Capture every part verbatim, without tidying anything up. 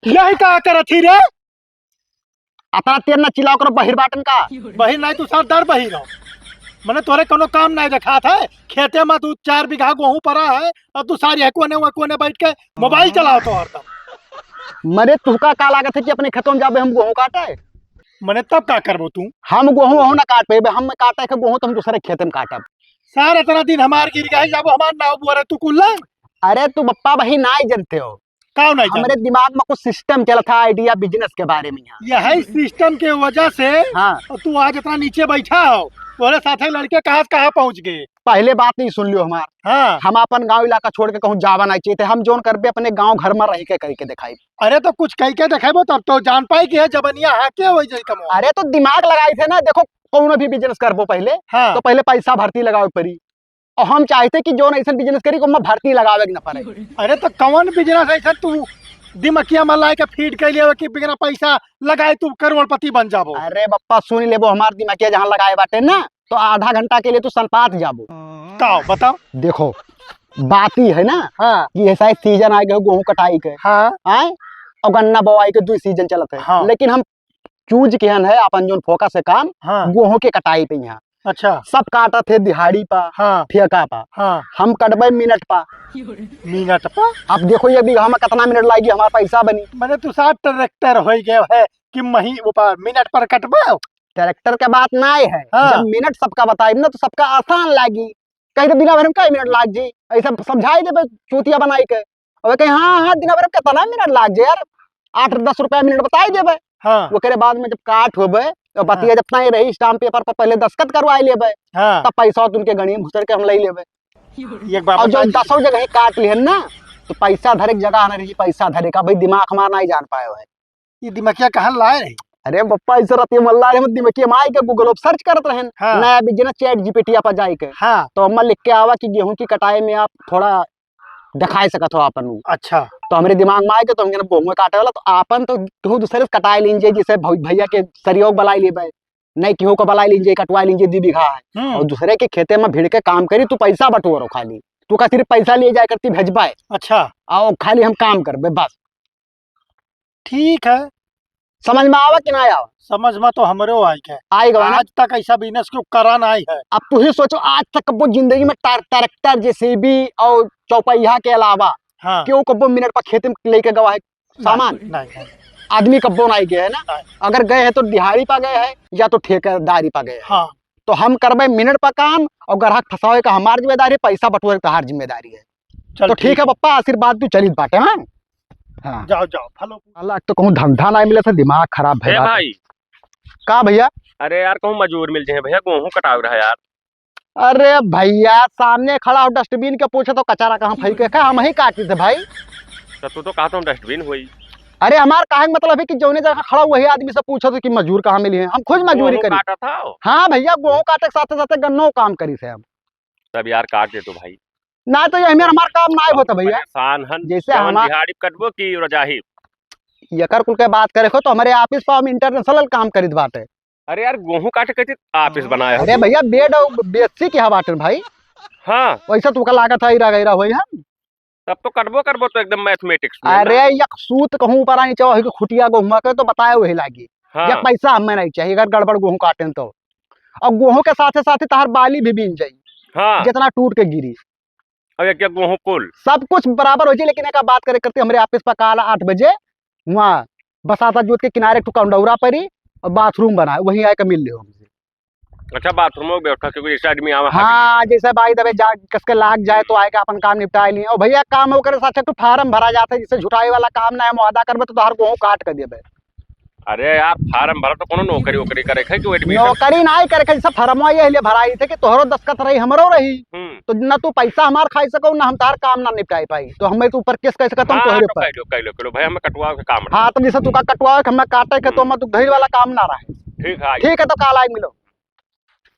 यही का करत ही रे? अतना तेज ना चिल्लाओ करो, बहिर बाटन का। बहिर नाहीं, तू सरदार बहिर हो। मने तोरे कोनो काम नाहीं देखात है। खेते में तू चार बीघा गोहूँ परा है और तू सारी है कोने, वो कोने बैठ के मोबाइल चलाओ तो हरदम। मने तुहका का लागत है कि अपने खेतों में जाबे हम गोहूँ काटे? मने तब का करबो तू? हम गोहूँ वहूँ ना काट पेबे, हम काटे के गोहूँ तो हम दूसरे खेते में काटब। सार इतना दिन हमार गिर गए, जब हमार नाव बोरे तू कुल्ला। अरे तू बप्पा भाई नाहीं जनते हो। का नाहीं जाने? हमरे दिमाग में कुछ सिस्टम चलत है, आइडिया बिजनेस के बारे में यहाँ। यही सिस्टम के वजह से हाँ। तू आज इतना नीचे बैठा हो। तोरे साथे लड़के कहाँ से कहाँ पहुँच गए? पहले बात नहीं सुन लियो हमार। हाँ। हम अपन गाँव इलाका छोड़ के कहूँ जावा नाहीं चाहिए थे। हम जोन करबे अपने गाँव घर में रह के करके दिखाई। अरे तो कुछ कह के देखेबो तब तो जान पाई कि है जबनिया हाँ के हो जाई कमो। अरे तो दिमाग लगाई थे ना, देखो कौनो भी बिजनेस करबो पहले हाँ। तो पहले पैसा भर्ती लगावे पड़ी। और हम चाहते कि जोन ऐसन बिजनेस करी, ओमा भर्ती लगावे के न पड़े। अरे तो कौन बिजनेस ऐसा तू दिमकिया में लाए के फीड कर लिया कि बिना पैसा लगाए तू करोड़पति बन जाबो? अरे बप्पा सुन लेबो, हमार दिमकिया जहाँ लगाए बाटे ना, तो आधा घंटा के लिए तू सनपात जाबो। का बताओ? देखो, बात ई है ना हाँ। कि ये शायद सीजन आ गए गेहूं कटाई के। हाँ। आए? और गन्ना बोआई के दो सीजन चलत है। हाँ। लेकिन हम चूज किहन है अपन जोन फोकस है काम, हाँ। गेहूं के कटाई पे यहाँ। अच्छा। सब काटत है दिहाड़ी पा, हाँ। ठेका पा। हाँ। हम कटबे मिनट पा। मिनट पा? अब देखो ये बीघा में कितना मिनट लागी, हमारा पैसा बनी। मने तू साथ ट्रैक्टर हो गए है कि मही ऊपर मिनट पर कटबे? ट्रैक्टर के बात नाहीं है। हाँ। जब मिनट सबका बताइब ना तो सबका आसान लागी। कहीं तो दिना भर में कई मिनट लाग जी, ऐसा समझाई देबे चूतिया बनाई के। अब कहे हाँ हाँ दिना भर में कितना मिनट लाग जे यार, आठ दस रुपया मिनट बताई देबे। हाँ। ओकरे बाद में जब काट होबे तो बतिया हाँ। जब ताई रही स्टाम्प पेपर पर पहले दस्तखत करवाई लेबे। हाँ। तब पैसा तुमके गणिये में भुसर के हम ले लेबे। एक बात और जो बताई। दसों जगह ही काट लिहन ना तो पैसा धरे के जगह ना रही, पैसा धरे का भाई दिमाग हमारा नाहीं जान पाए है। ये दिमकिया कहाँ लाए रहे? अरे बप्पा, इस रात ये मल्ला रहे, हम दिमकिया में आए के Google पर सर्च करत रहेन। हाँ। नया बिजनेस चैट जीपीटी पर जाए के। हाँ। तो अम्मा लिख के आवा कि गेहूं की कटाई में आप थोड़ा दिखाई सकत हो आपन उ। अच्छा। तो हमरे दिमाग में आए के तो हम गेहूं काटे वाला, तो आपन तो केहू दूसरे से कटाई लीन जाए, जैसे भौ-, भैया के सहयोग बुलाई लेबे, नहीं केहू को बुलाई लीन जाए, कटवाई लीन जाए, दो बीघा है। हम्म। और दूसरे के खेते में भिड़ के काम करी, तू पैसा बटोरो खाली। तू का सिर्फ पैसा लिए जाए करती भेजबाए। अच्छा। आओ खाली हम काम करबे बस। ठीक है। समझ में आवा कि ना आवा? समझ में तो हमरो आई है। आई गवा ना? आज तक ऐसा बिजनेस क्यों करा नाहीं है। अब तू ही सोचो, आज तक कब्बो जिंदगी में ट्रैक्टर, जेसीबी और चौपहिया के अलावा हाँ। क्यों कब्बो मिनट पर खेत में लेके गवा है सामान? नाहीं, नाहीं। आदमी कब्बो नाहीं गए है ना? नाहीं। अगर गए है तो दिहाड़ी पा गए है या तो ठेकेदारी पा गए है। हाँ। तो हम करबे मिनट पर काम और ग्राहक फंसावे का हमार जिम्मेदारी है, पैसा बटोरे का तहार जिम्मेदारी है। चल तो ठीक ठीक है है। बप्पा, आशीर्वाद तू चलित बाटे, हाँ? हाँ। जाओ, जाओ, फलो। अलग तो कहूँ धंधा नाहीं मिले था, दिमाग खराब ए भइल बा। भाई। का भइया? अरे यार, कहूँ मजूर मिल जाए भइया, गेहूं कटाव रहा यार। अरे भइया, सामने खड़ा हो डस्टबिन के पूछे तो कचरा कहाँ फेंके का, हम ही काटी थे भाई। तो तू तो कहत हो डस्टबिन होई। अरे हमार काहे के मतलब है कि जौने जगह खड़ा वही आदमी से पूछो तो कि मजूर कहाँ मिली है, हम खुद मजूरी गेहूं करी। काटत हो? हाँ भइया, गेहूं काटे के साथे साथे गन्नो काम करी से हम। तब यार काट दे तो भाई। ना तो ये हमें हमार काम ना होता भइया। परेशान हन। जैसे जवन हमार दिहाड़ी कटबो की रजाही। एकर कुल के बात करे हो तो हमरे office पर हम international काम करित बाटे। अरे यार, गेहूं काटे के खातिर office बनाया हो अरे तू? भइया, bed और बेसी के हवा बाटे भाई। हाँ। वैसे तो का लागत है, हीरा गैरा होई हम। तब तो कटबो करबो तो एकदम mathematics में अरे, ना। एक सूत कहूँ ऊपर आनी चाहो कि खुटिया गेहूं के तो बताए वही लागी। हाँ। एक पैसा हमें नहीं चाहिए अगर गड़बड़ गेहूं काटें तो। और गेहूं के साथे साथे तहार बाली भी बीन जाई। हाँ। जितना टूट के गिरी। अब एक, एक गेहूं कुल। सब कुछ बराबर हो जाए, लेकिन एक बात करे करते हमरे office पर काल आठ बजे वहाँ बसाता जोत के किनारे एक ठो कंडौरा परी और bathroom बना है, वहीं आके मिल लियो हमसे। अच्छा, bathroom में बैठा, क्योंकि जैसे आदमी आवे, हाँ, जैसे भाई दबे जा, कस के लाग जाए तो आएगा अपन काम निपटाए लिए। और भइया काम ओकरे साथ एक ठो form भरा जाता है, जिससे झुटाई वाला काम ना है, मुआदा करबे तो तोहार गेहूं काट के देबे। अरे यार, form भरा तो कोनो नौकरी वोकरी करे है कि admission? नौकरी ना ही करे, जैसे फॉर्मवा ये लिए भराई थे कि तोहरो दस्तखत रही, हमरो रही। हम्म। तो ना तू पैसा हमार खाई सको, ना हम तार काम ना निपटाई पाई। तो हमें तो ऊपर केस कर सकता हम हाँ, तोहरे तो ऊपर। कह लो, कह लो, कह लो भाई, हमें कटवा के काम रहा। हाँ, तो जैसे तू का कटवा के हमें काटे के, तो हम्म। हमें तू धइल वाला काम ना रहे। ठीक है। ठीक है, तो काल आए मिलो।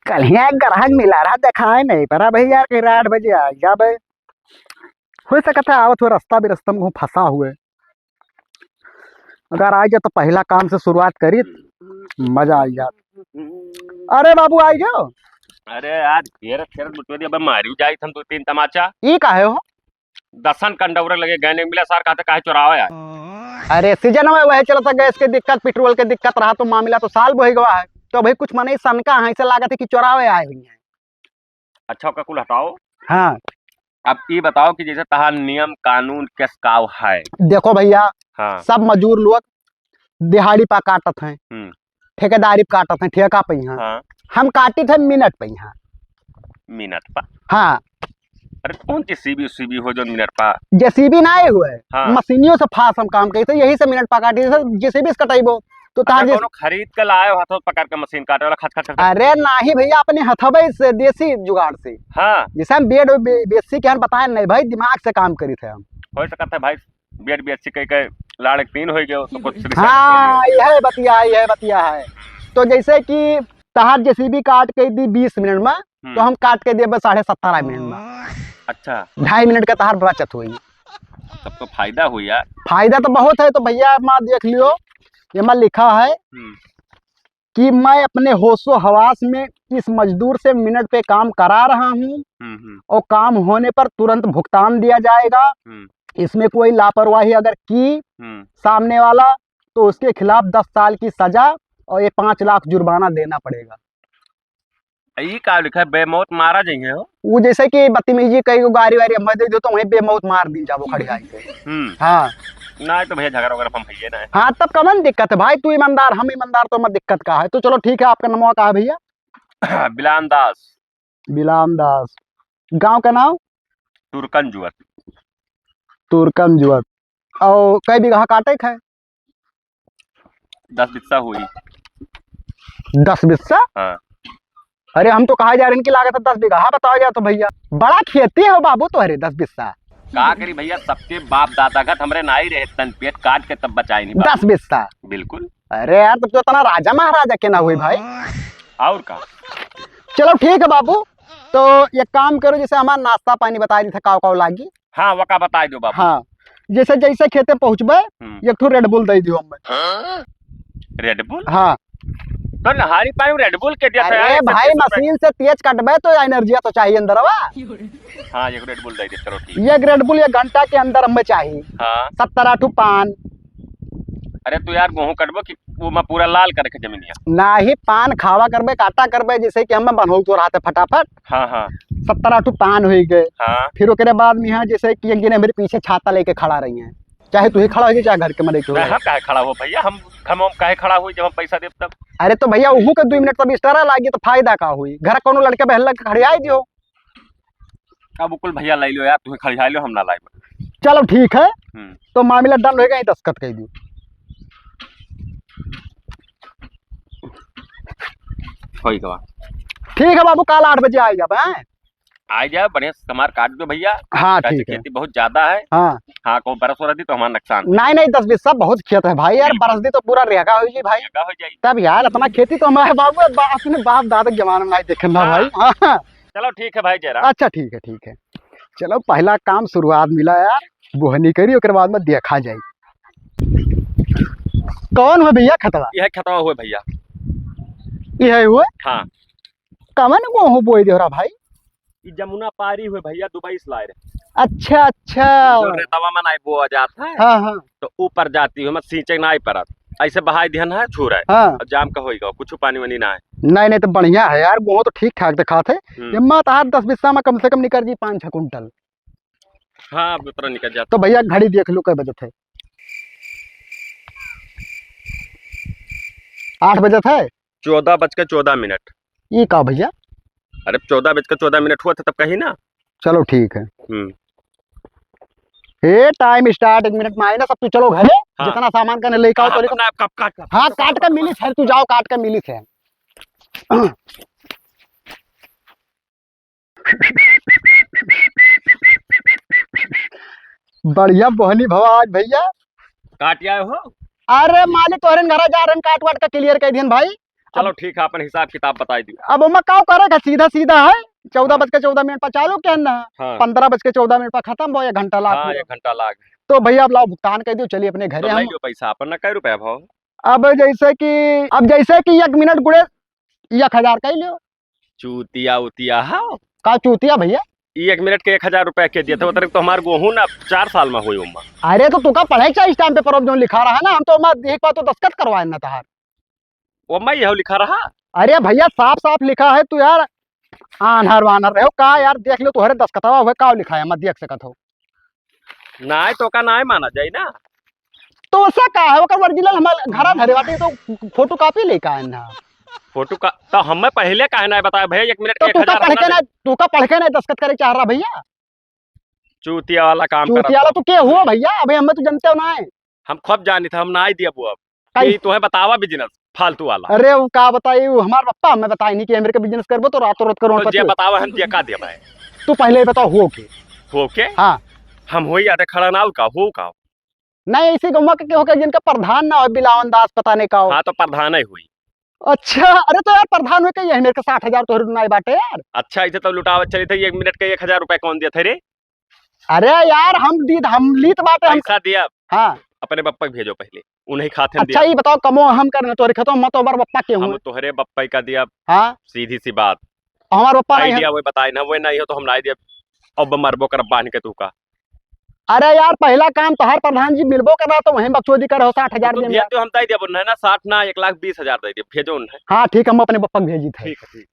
कल ही एक ग्राहक मिला रहा, दिखाए नहीं पड़ा भैया, कि आठ बजे आ जाबे। हो सकता है आवत हुए रास्ता भी रास्ता में कहूँ फंसा हुए। अगर आ जाए तो पहला काम से शुरुआत करी, मजा आ जात। अरे बाबू, आ गयो? अरे यार, घेरत घेरत मुटवे दिया, अब मारी जाई थन दो तीन तमाचा। ई काहे हो? दसन कंडौरा लगे गए नहीं मिला, सार कहते काहे चुरावे आए। अरे, सीजन में वही चलता, गैस के दिक्कत, पेट्रोल के दिक्कत रहा, तो मामला तो साल बोही गवा है। तो भाई, कुछ मनई सनका है, ऐसे लागत है कि चोरावे आए हुई हैं। अच्छा, ओका कुल हटाओ। हाँ। अब ई बताओ कि जैसे तहार नियम कानून केस काव है? देखो भैया, हाँ। सब मजूर लोग दिहाड़ी पा काटत हैं, हम्म। ठेकेदारी पे काटत हैं, ठेका पे यहाँ। हाँ। हम काटित है मिनट पे यहाँ। मिनट पा? हाँ। अरे, कौन जेसीबी उसीबी हो जो मिनट पा? जेसीबी ना आए हुए, हाँ। मशीनियों से फास हम काम करी थे, यही से मिनट पा काटी थे, जेसीबी से कटाइबो। तो तार अच्छा, जेस- कौनो खरीद के लाए हो, हाथों पकड़ के मशीन काटे वाला, खच, खच, खच, खच। अरे नाही भैया, अपने हथवे से, देसी जुगाड़ से। हाँ। जैसे हम बेड बे-, बेसी के हम बताए नहीं भाई, दिमाग से काम करी थे हम। हो सकता है भाई, बेड बेसी कह के लाड़ के तीन हो गए, तो कुछ रिसर्च हाँ, कर लियो। यह बतिया है, यह बतिया है। तो जैसे कि तहार जेसीबी काट के दी बीस मिनट में, हम्म। तो हम काट के देबे साढ़े सत्रह मिनट में। अच्छा। ढाई मिनट का तहार बचत हुई। तब तो फायदा हुई यार। फायदा तो बहुत है। तो भैया, मैं देख लियो, ये मैं लिखा है हम्म। कि मैं अपने होशो हवास में इस मजदूर से मिनट पे काम करा रहा हूँ हम्म, हम्म। और काम होने पर तुरंत भुगतान दिया जाएगा। हम्म। इसमें कोई लापरवाही अगर की हम्म। सामने वाला, तो उसके खिलाफ दस साल की सजा और ये पाँच लाख जुर्माना देना पड़ेगा। ई का लिखा है, बेमौत मारा जइहे हो? वो जैसे कि बदतमीजी कई गो गारी वारी हम दे दो तो वहीं बेमौत मार दी जाबो खड़ियाई के। हम्म। हाँ। ना तो भैया, झगड़ा वगैरह हम भैया ना है। हाँ, तब कमन दिक्कत है भाई, तू ईमानदार, हम ईमानदार, तो मत दिक्कत का है। तो चलो ठीक है, आपका नाम का है भैया? बिलाम दास। बिलाम दास। गाँव का नाम? तुर्कन जुअत। तुर्कन जुअत। और कई बीघा काटे के है? दस बिस्सा हुई। दस बिस्सा? हाँ। अरे, हम तो कहा जा रहे हैं कि लागत है दस बीघा। हाँ, बताओ जा तो भैया, बड़ा खेती है बाबू तोहरे, दस बिस्सा। का करी भैया, सबके बाप दादा घट हमरे नाई रहे, तन पेट काट के तब बचाए नहीं बाबू। दस बिस्सा? बिल्कुल। अरे यार, तब तो इतना राजा महाराजा के ना हुई भाई। और का? चलो ठीक है बाबू, तो एक काम करो, जैसे हमारा नाश्ता पानी बताई दी था, काव काव लागी। हाँ, वका बताई दो बाबू। हाँ, जैसे जैसे खेते पहुँचबे, हम्म। एक ठो Red Bull दे दियो हमें। हाँ? Red Bull? हाँ। तो नहारी पानी में Red Bull के दिया था अरे यार, भाई, इकतीस रुपए। मशीन से तेज कटबे तो एनर्जिया तो चाहिए अंदरवा। हाँ, एक Red Bull दे दे, चलो ठीक। एक Red Bull एक घंटा के अंदर हमें चाहिए। हाँ। सत्रह ठो पान। अरे तू यार, गेहूं कटबो कि वो मैं पूरा लाल करके जमीनिया। नाही, पान खावा करबे, काटा करबे, जैसे कि हमें बनोल तो रहते फटाफट। हाँ, हाँ। सत्रह ठो पान हुई गए। हाँ। फिर ओकरे बाद में यहाँ जैसे कि एक जने मेरे पीछे छाता लेके खड़ा रही हैं, चाहे तू ही खड़ा हो, चाहे घर के मरे के हो। हम काहे खड़ा हो भैया, हम, हम, हम काहे खड़ा हो जब हम पैसा देब तब? अरे तो भैया, उहू के दो मिनट तब extra लागी तो फायदा का हुई? घर कोनो लड़के बहन लग खड़ियाई दियो। अब कुल भैया लाई लो यार, तुम्हें खड़ियाई लो, हम ना लाई। चलो ठीक है, हम्म। तो मामला done होएगा, ये दस्तखत कर दियो। होई गवा। ठीक है बाबू, काल आठ बजे आ जाब, हैं? आ जाए, बढ़िया से समार काट दो भैया। हाँ, चाचा, ठीक है। खेती बहुत ज्यादा है। हाँ। हाँ, को बरस हो रही तो हमारा नुकसान। नहीं, नहीं, दस बीस सब बहुत खेत है भाई, यार, बिल्कुल। बरस दी तो पूरा रेगा हो जी भाई। रेगा हो जाई। तब यार, अपना खेती तो हमारे बाबू, बा-, अपने बाप दादा के जमाने में नहीं देखे ना हाँ। भाई। हाँ। चलो, ठीक है भाई जयराम। अच्छा, ठीक है, ठीक है। चलो, पहला काम शुरुआत मिला यार, बोहनी करी, ओकर बाद में देखा जाई। कौन हो भैया खतवा? यह खतवा हुए भैया। यह हुए? हाँ। कवन गेहूं बोई देहरा भाई? ई जमुना पारी हुए भैया, दुबई से लाए रहे। अच्छा, अच्छा। जो रेतवा में नाई बोआ जात है, हाँ, हाँ। तो ऊपर जाती हुए, मत सींचे नाई परत, ऐसे बहाई दिहन है, छू रहे। हाँ। अब जाम का होई गवा, कुछ पानी वानी ना है। नहीं, नहीं, तो बढ़िया है यार, गेहूं तो ठीक ठाक दिखात है। हम्म। ये मत आज दस बिस्सा में कम से कम निकल जी पाँच छह कुंटल। हाँ, अब उतना निकल जाता। तो भैया घड़ी देख लो, कै बजत है? आठ बजत है? चौदह बज के चौदह मिनट। ई का भैया? अरे, चौदह बज के चौदह मिनट हुआ था तब कही ना। चलो ठीक है। हम्म। हे, time start, एक मिनट में आए ना सब, तू चलो घरे, हाँ। जितना सामान कने लेके आओ, हाँ, तो लेके हाँ, काट, काट, काट, काट। हाँ, काट के मिली है, तू जाओ, काट के मिली है। बढ़िया बोहनी भवा आज भैया। काट आए हो? अरे मालिक, तोहरे घरा जा रहे हैं, काट वाट का clear कर दिहन भाई। चलो ठीक है, अपन हिसाब किताब बताई दी। अब ओमा का करे का, सीधा सीधा है, चौदह हाँ। बज के चौदह मिनट पर चालू किया ना, हाँ। पन्द्रह बज के चौदह मिनट पर खत्म हो, एक घंटा लाग हाँ, गया। एक घंटा लाग। तो भैया अब लाओ भुगतान कर दो, चलिए अपने घरे तो हम। ले लो पैसा अपन ना, कै रुपया भाव? अब जैसे कि, अब जैसे कि एक मिनट गुड़े एक हजार कह लियो। चूतिया उतिया हाव। का चूतिया भैया? ई एक मिनट के एक हजार रुपया के दिया था, उतरे तो हमार गोहूँ ना चार साल में हुई उम्मा। अरे तो तुका पढ़े के चाही stamp paper पर जौन लिखा रहा ना, हम तो उम्मा देख पा तो दस्तखत करवाए ना तहार। वो मैं यह लिखा रहा। अरे भैया साफ साफ लिखा है तू यार, आन्हर वानर रहो का यार, देख लो तोहरे दस्तखतवा हुए का लिखा है, मैं देख सकत हो। नाय तो का नाय माना जाई ना। तो ओसे का है, ओकर original हमार घरा धरे बाटे, तो photocopy लेके आए ना। फोटो का तो हमें पहले काहे ना बताया भैया, एक मिनट तो के एक तू का हजार पढ़ के हमरा ना, दे। तू का पढ़ के ना दस्तखत करे चाह रहा भैया? चूतिया वाला काम करत चूतिया वाला हो। तू के हो भैया? अबे हमें तो जानते हो ना है। हम खूब जानी था, हम ना ही दिया वो अब। काई? ये तो है बतावा business फालतू वाला। अरे वो का बताई, वो हमार पप्पा हमें बताए नहीं कि हमरे के business करबो तो रातों रात करोड़ तो जे पति हो। बतावा हम जे का दिया भाई। तू पहले ही बताओ हो के। हो के? हाँ। हम हो याद खड़ा ना हो का, हो का? नहीं, इसी गौवा के केहू के जिनका प्रधान ना हो, बिलावन दास पता नहीं का हो। हाँ, तो प्रधान ही हुई। अच्छा, अरे तो यार प्रधान हुई के यही मेरे के साठ हजार तोहरे नाई बाटे यार। अच्छा, इसे तो लुटावत चली थे, एक मिनट के एक हजार रुपया कौन दिया था रे? अरे यार हम दी, हम लीत बाटे हम। पैसा दिया। हाँ। अपने बप्पा के भेजो पहले, उन्हीं खाते में अच्छा, दिया। ये बताओ कमो हम करने तोहरे खेतों में तो हमार बप्पा के हम हुए। तोहरे बप्पा का दिया। हाँ। सीधी सी बात। हमार बप्पा नहीं है। आइडिया वो बताए ना, वो नहीं हो तो हम नहीं दिया। अब मरबो करब बांध के तू का। अरे यार, पहला काम तोहार प्रधान जी मिलबो करना, तो वहीं बकचोदी करे हो, साठ हजार तो दे दिया। तो हम दे दिया, बोल रहे ना, साठ ना, एक लाख बीस हजार दे दिया, भेजो उन्हें। हाँ, ठीक, हम अपने बप्पा के भेजी थे। ठीक है, ठीक।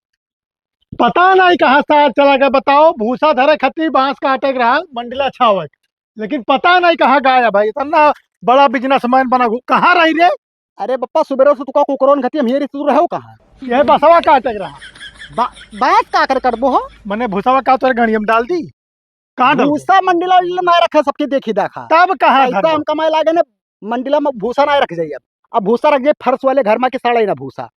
पता नहीं कहाँ सार चला गया, बताओ, भूसा धरे खती, बांस काटे के रहा, मंडला छावे के। लेकिन पता नहीं कहाँ गायब है, इतना बड़ा businessman बना घू-, कहाँ रही रे? अरे बप्पा, सुबेरे से तुका कुकरोन खती, हम ये ऋतु रहो कहाँ? ये बसवा काटे के रहा। बा-, बांस का कर करबो हो? मने भूसावा का तोरे गणियम डाल दी? कहाँ डालबो? भूसा मंडला उंडला ना रखे, सबके देखी देखा। तब कहाँ पैसा धरबो? हम कमाए लागे ना, मंडला में भूसा ना रख जाइए। अब भूसा रख जाए फर्श वाले घर में के साढ़े ना भूसा।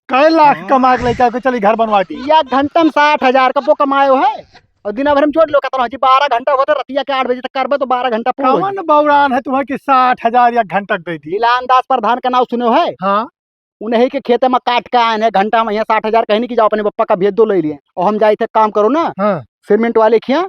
कै लाख हाँ। कमा के लइका के चली घर बनवा दी। या घंटा में साठ हजार का वो कमायो है। और दिन भर में जोड़ लो कितना हो जी, बारह घंटा होते, रतिया के आठ बजे तक करबे तो बारह घंटा पूरा हो कौन जी। बौरान है तुम्हें कि साठ हजार या घंटा दे दी? लीलान दास प्रधान का नाम सुनो है? हाँ। उन्हीं के खेते में काट के आए हैं, घंटा में यहाँ साठ हजार कहीं नहीं कि जाओ अपने पप्पा का भेज दो, ले लिए। और हम जाए थे काम करो ना, हाँ। सीमेंट वाले खिया,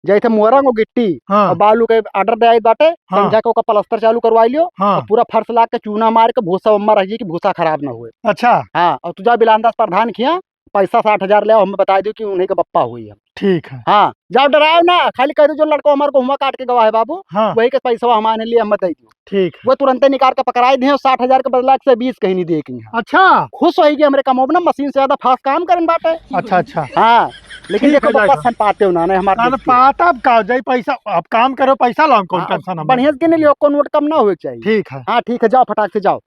जाए थे मोरंग और गिट्टी हाँ। और बालू के order दे आए बाटे, हाँ। समझा के ओका प्लास्टर चालू करवा लियो हाँ। और पूरा फर्श लाग के चूना मार के भूसा उम्मा रह जाए कि भूसा खराब ना हुए। अच्छा। हाँ, और तू जा बिलान दास प्रधान खिया, पैसा साठ हजार ले आओ, हमें बता दियो कि उन्हीं के बप्पा हुई है। ठीक है। हाँ, जाओ डराओ ना, खाली कह दो जो लड़को हमारे को हुआ काट के गवा है बाबू, हाँ। वही के पैसा हमारे लिए हम दे दियो। ठीक है। वो तुरंते निकाल के पकड़ाई दिए, साठ हजार के बदला एक सौ बीस कहीं नहीं दिए कि यहाँ। अच्छा। खुश होई कि हमरे कमो ना मशीन से ज्यादा fast काम करन बाटे। अच्छा, अच्छा। हाँ, लेकिन ठीक देखो है, बप्पा जाएगा। सन पाते हो ना, नहीं हमारे अरे दोस्त के। पाता अब का जाई पैसा, अब काम करो, पैसा लाओ, कौन हाँ, tension हम बढ़िया से गिन लियो, कौन नोट कम ना होए के चाहिए। ठीक है। हाँ, ठीक है, जाओ फटाक से जाओ।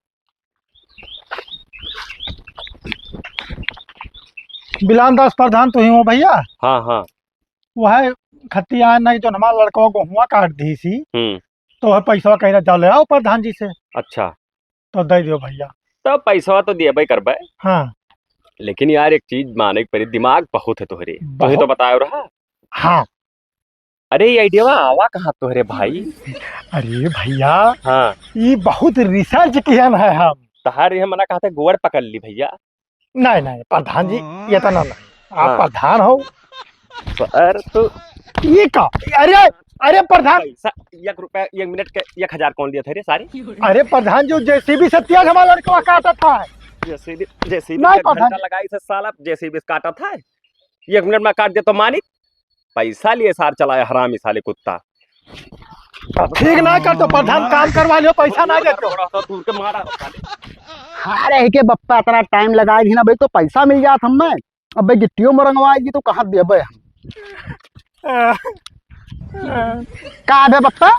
बिलान दास प्रधान तो ही हो भैया। हाँ, हाँ। वह खतिया नहीं जो हमारा लड़का को हुआ काट दी सी, हम्म। तो वह पैसा कहीं ना जाओ ले आओ प्रधान जी से। अच्छा। तो दे दियो भैया। तो पैसा तो दिए भाई करबे। हाँ। लेकिन यार एक चीज माने के पड़ी, दिमाग बहुत है तोहरे। तोहे बहुत। तो बतायो रहा। हाँ। अरे ये आइडिया आवा कहाँ तोहरे भाई? अरे भैया, हाँ। ये बहुत research किहन है हम। तहार ये मना कहते गोड़ पकड़ ली भैया। नहीं, नहीं, प्रधान जी, ये तो ना, नहीं। आप हाँ। प्रधान हो। सर, तो ये का? अरे, अरे प्रधान। पैसा, एक रुपया, एक मिनट के एक हजार कौन दिया था रे सारे? अरे प्रधान जी, JCB से तेज हमारा लड़का काटा था। JCB, JCB नहीं, का प्रधान घंटा जी। लगाई से साला, JCB से काटा था। एक मिनट में काट दे तो मानिक, पैसा लिए सार चलाए हरामी साले कुत्ता। ठीक ना कर तो प्रधान काम करवा लियो, पैसा ना दे तो। थोड़ा सा दूर के मारा साले। अरे के बप्पा इतना time लगा दी ना भाई, तो पैसा मिल जात हमें। अबे गिट्टियों में रंगवा जी तो कहाँ देबे हम? का बे बप्पा,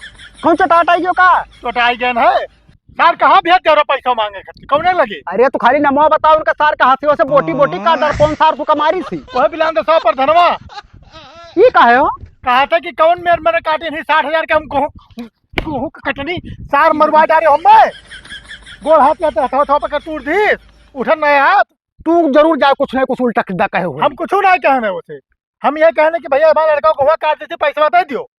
कौन चोटाट आई गयो का? चोटाई गए है। सार कहाँ भेज दे रहा पैसा मांगे खातिर? कौने लगे? अरे, तू खाली नमवा बताओ उनका सार, कहाँ से ओसे बोटी, बोटी का डर, कौन सार तू कमारी सी? वह बिलान दे सार प्रधनवा। ई काहे हो? कहा था कि कौन मेर मने काटे नहीं, साठ हजार के हम गोहूं, गोहूं के कटनी, सार मरवा डारे हमें। गोड़ हाथ लेते हथवा, हथवा पकड़ तूर दी, उठन नहीं हाथ। तू जरूर जा, कुछ नहीं कुछ उल्टा सीधा कहे हुए। हम कुछ नहीं कहने उसे, हम ये कहने कि भैया हमारा लड़का को गोहूं काट देते, पैसा दे दियो।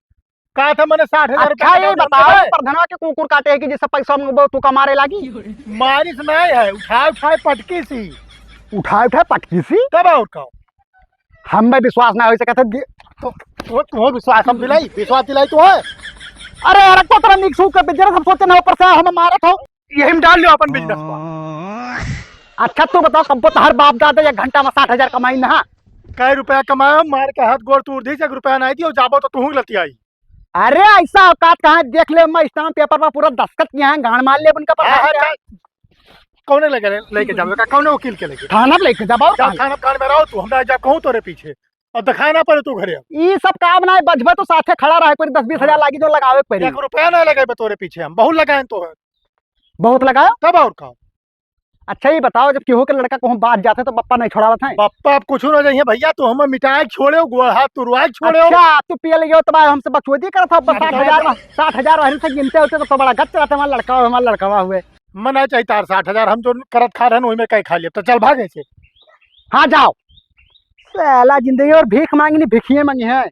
कहा था मैंने साठ हजार रुपया अच्छा, ये कटौती बताओ, करे। प्रधनवा के कुकुर काटे है कि जिससे पैसा में वो तू कमारे लागी? मारिस नहीं है, उठाए उठाए पटकी सी। उठाए उठाए पटकी सी? तब और का? हम में विश्वास ना हो सके तो दि- तो, तो, तो विश्वास हम दिलाई, विश्वास दिलाई तो है। अरे यार, तो तरह निक सूख के जरा सब सोचे ना ऊपर से हम मारत हो। यही में डाल लियो अपन business को। अच्छा, तू बताओ, कब तोहर बाप दादा एक घंटा में साठ हजार कमाई ना? कै रुपया कमायो, मार के हाथ गोड़ तूर दी, एक रुपया नाहीं दियो, जाबो तो तुहूँ लतियाई। अरे ऐसा औकात कहाँ, देख ले, मैं स्टाम्प पेपर पर पूरा दस्तखत किया है, गांड मार ले उनका पर। हाँ, हाँ, क्या? जा। कौने लगे ले-, लेके जाबे का? कौने वकील के लगे? थाना पे लेके जाबो, जा, थाना। थाना पे गांड में रहो तू, हम ना जा कहूँ तोरे पीछे। और दिखाए ना पड़े तू घरे। ई सब काम ना है, बजबे तो साथे खड़ा रहे, कोई दस बीस हजार लागी जो लगावे के पड़ी। एक रुपया ना लगाए तोरे पीछे, हम बहुत लगाए तो है। बहुत लगाओ? तब और का? अच्छा, ये बताओ, जब केहू के लड़का कहूँ बात जाते तो बप्पा नहीं छोड़ावत है? बप्पा अब कुछ ना चाहिए भैया, तू हमें मिटाए छोड़े, गोड़ हाथ तुरवाए छोड़े। अच्छा, तू पिए लगे हो तो भाई हमसे बकचोदी करत हो, बस साठ हजार, साठ हजार वहीं से गिनते होते तो, तो बड़ा गच रहते, हमारा लड़का, हमारा लड़कवा हुए। मना चाहिए तार साठ हजार, हम जो करत खा रहे हैं, वही में कहीं खा लिया, तो चल भागे से। हाँ, जाओ। साला जिंदगी और भीख मांगनी, भिखिए मांगी है।